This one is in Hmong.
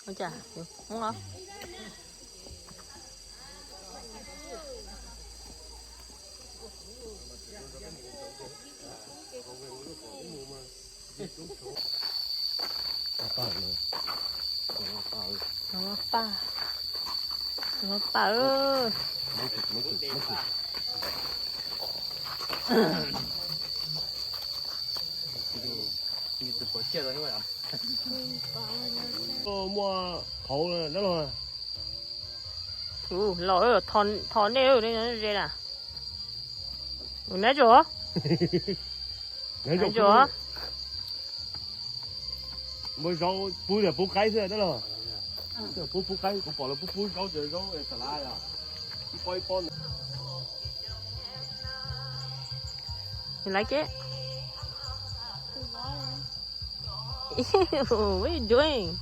Ua cas? Mus los. Los paj, los paj. Muaj qhauv dab laug. Tus los, thov nej ze na. Nab tsuas, nab tsuas. Muaj zaub pub, pub qaib xwb dab laug. Pub, pub qaib, kuv pom lawv pub, pub zaub, cov zaub xas lav os. Ib pob ib pob. You like it? What are you doing?